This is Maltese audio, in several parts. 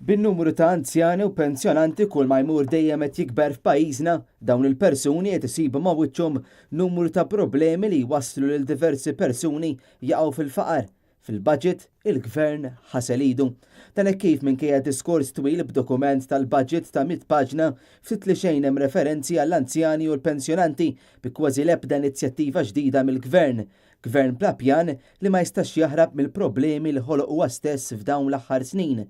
Bin-numru ta' anzjani u pensjonanti kull ma jmur dejjem qed jikber f'pajjiżna, dawn il-persuni qed isibu ma' wiċċhom numru ta' problemi li jwasslu lil diversi persuni jaqgħu fil-faqar. Fil-budget, il-Gvern ħasel idu. Dan hekk kif minkejja diskors twil b'dokument tal-budget ta' 100 paġna, ftit li xejn hemm referenzi għall-anzjani u l-pensjonanti bi kważi l-ebda inizjattiva ġdida mill-Gvern. Gvern bla pjan li ma jistax jaħrab mill-problemi li ħoloq huwa stess f'dawn l-aħħar snin.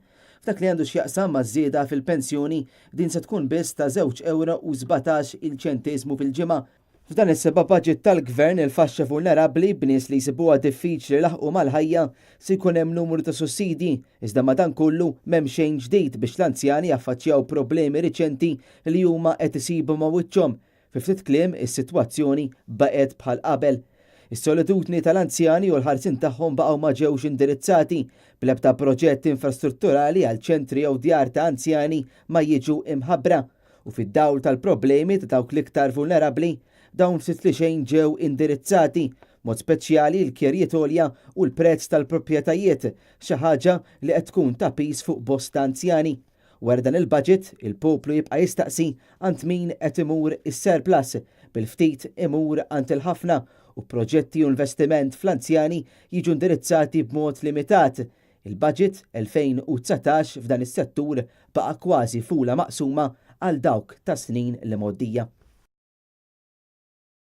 F'dak li għandu x'jaqsam maż-żieda fil-pensjoni, din se tkun biss ta' żewġ ewro u 17 il ċenteżmu fil-ġimgħa. F'dan is-seba' budget tal-Gvern, il-faxxa vulnerabbli, b'nies li jsibuha diffiċli jlaħħqu mal-ħajja, se jkun hemm numru ta' sussidji, iżda madankollu m'hemm xejn ġdid biex l-anzjani jaffaċċjaw problemi riċenti li huma qed isibu ma' wiċċhom. Fi ftit kliem, is-sitwazzjoni baqgħet bħal qabel. Is-solitudni tal-anzjani u l-ħarsien tagħhom baqgħu ma ġewx indirizzati, bl-ebda proġett infrastrutturali għal ċentri jew djar ta' anzjani ma jiġu imħabbra. U fid-dawl tal-problemi ta' dawk l-iktar vulnerabbli, dawn ftit li xejn ġew indirizzati, b'mod speċjali l-kirjiet għolja u l-prezz tal-proprjetajiet, xi ħaġa li qed tkun ta' piż fuq bosta anzjani. Wara dan il-budget, il-poplu jibqa' jistaqsi għand min qed imur is-surplus, bil-ftit imur għand il-ħafna u proġetti u investiment fl-anzjani jiġu indirizzati b'mod limitat. Il-budget 2019 f'dan is-settur baqa' kważi fula maqsuma għal dawk tas-snin l-imgħoddija.